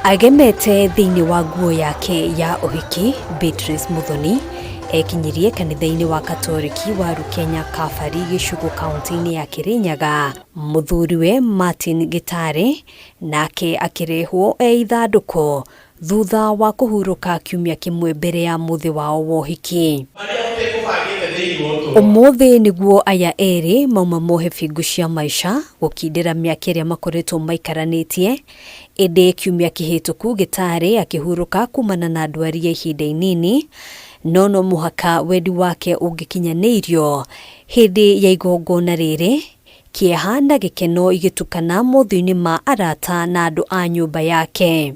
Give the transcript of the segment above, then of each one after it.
Agemete thĩinĩ wa nguo yake ya ũhiki, Beatrice Muthoni ekinyirie kanitha-inĩ wa Katoriki wa Rukenya Kabari Gĩcũgũ kaunti-inĩ ya Kĩrĩnyaga. Mũthuriwe Martin Gĩtarĩ nake akĩrehwo e ithandũkũ thutha wa kũhurũka kiumia kĩmwe mbere ya mũthĩ wao wa ũhiki. Ũmũthĩ nĩguo aya erĩ mauma mohe bĩngũ cia maica gũkindĩra mĩaka ĩrĩa makoretwo maikaranĩtie. Ĩndĩ kiumia kĩhĩtũku Gĩtarĩ akĩhurũka kumana na ndwari ya ihinda inini, no no mũhaka wendi wake ũngĩkinyanĩirio hĩndĩ ya igongona rĩrĩ, kĩeha na gĩkeno igĩtukana mothiũ-inĩ ma arata na andũ a nyũmba yake.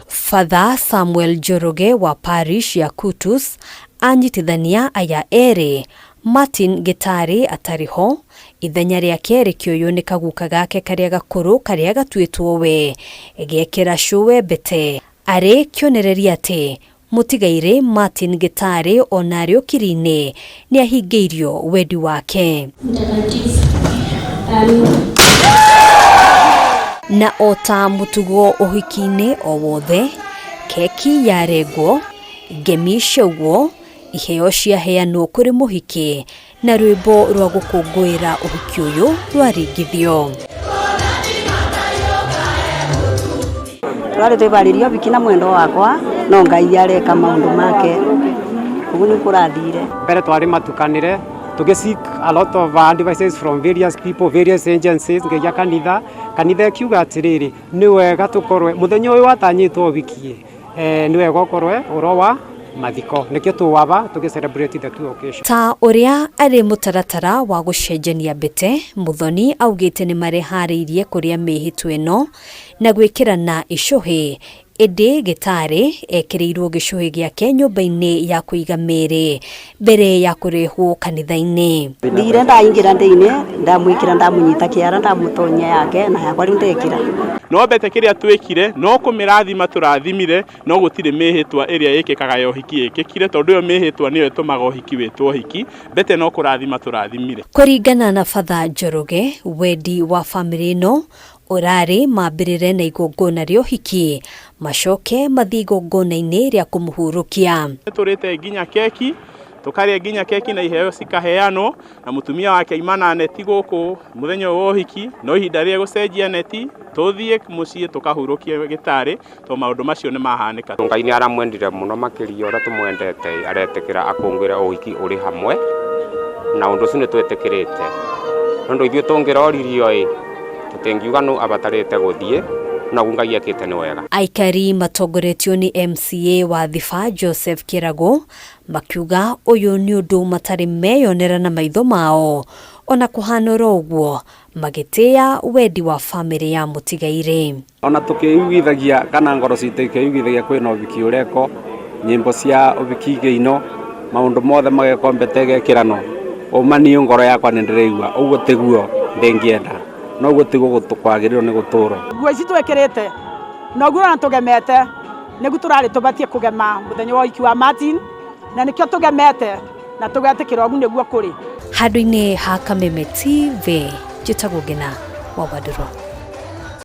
Father Samuel Njoroge wa parish ya Kutus anyitithania aya erĩ, Martin Gĩtarĩ atarĩ ho, Ithenya rĩake rĩkĩoywo nĩ kaguka gake karĩa gakũrũ karĩa gatuĩtwo we, gekĩra cũwe mbete arĩ kĩonereria atĩ mũtigairĩ Martin Gĩtarĩ ona arĩ ũkiri-inĩ nĩahingĩirio wendi wake. Na o ta mũtugo ũhiki-inĩ o wothe, keki yarengwo, ngemi ciaugwo, iheo ciaheanwo kũrĩ mũhiki na rwĩmbo rwa gũkũngũĩra ũhiki ũyũ rwaringithio. Twarĩ twĩbarĩria ũhiki na mwendwa wakwa no Ngai areka maũndũ make ũguo nĩ kũrathire. Mbere twarĩ matukanĩre tũgĩ seek a lot of advices from various people, various agencies nginya kanitha. Kanitha ĩkiuga atĩrĩrĩ, nĩ wega tũkorwe mũthenya ũyũ watanyĩtwo ũhiki nĩ wega ũkorwe ũro wa mathiko nĩkĩo tũwaba tũgĩ celebrate the two occasions. Ta ũrĩa arĩ mũtaratara wa gũcenjania mbete, Muthoni augĩte nĩ mareharĩirie kũrĩa mĩhĩtwa ĩno na gwĩkĩrana icũhĩ, ĩndĩ Gĩtarĩ ekĩrĩirwo gĩcũhĩ gĩake nyũmba-inĩ ya kũiga mĩĩrĩ mbere ya kũrehwo kanitha-inĩ. Thire ndaingĩra thĩinĩ ndamwĩkĩra ndamũnyita kĩara ndamũtonyia yake na yakwa rĩu ndekĩra. No mbete kĩrĩa twĩkire no kũmĩrathima tũrathimire no gũtirĩ mĩhĩtwa ĩrĩa ĩkĩkaga ya ũhiki ĩkĩkire tondũ ĩyo mĩhĩtwa nĩyo ĩtũmaga ũhiki wĩtwo ũhiki, mbete no kũrathima tũrathimire. Kũringana na Father Njoroge, wendi wa famĩlĩ ĩno ũrarĩ mambĩrĩre na igongona rĩa ũhiki macoke mathiĩ igongona-inĩ rĩa kũmũhurũkia. Tũrĩte nginya keki, tũkarĩa nginya keki na iheo cikaheanwo na mũtumia wake aima na neti gũkũ mũthenya ũyũ wa ũhiki, no ihinda rĩa gũcenjia neti tũthiĩ mũciĩ tũkahurũkie Gĩtarĩ tondũ maũndũ macio nĩ mahanĩka. Ngai nĩ aramwendire mũno makĩria ũrĩa tũmwendete, aretĩkĩra akũngũĩre ũhiki ũrĩ hamwe na ũndũ ũcio nĩ twĩtĩkĩrĩte. Nĩ ũndũ ithuĩ tũngĩroririo ĩ, tũtingiuga nũ abatarĩte gũthiĩ, no ũguo Ngai ekĩte nĩ wega. Aikari matongoretio nĩ MCA wa Thiba Joseph Kĩragũ makiuga ũyũ nĩ ũndũ matarĩ meyonera na maitho mao ona kũhana oro ũguo magĩtĩĩa wendi wa famĩlĩ ya mũtigairĩ. Ona tũkĩiguithagia kana ngoro citũ ikĩiguithagia kwĩna ũhiki ũreko, nyĩmbo cia ũhiki ikĩinwo, maũndũ mothe magekwo mbete ĩgekĩranwo, ũma niĩ ngoro yakwa nĩ ndĩraigua ũguo tiguo ndĩngĩenda, na ũguo tiguo kwagĩrĩirwo nĩ gũtũrwo. Nguo ici twĩkĩrĩte na ũguo ũrona tũgemete nĩguo tũrarĩ tũbatiĩ kũgema mũthenya wa ũhiki wa Martin, na nĩkĩo tũgemete na tũgetĩkĩra ũguo nĩguo kũrĩ. Handũ-inĩ ha Kameme TV, njĩtagwo Ngina wa Wandũrũ.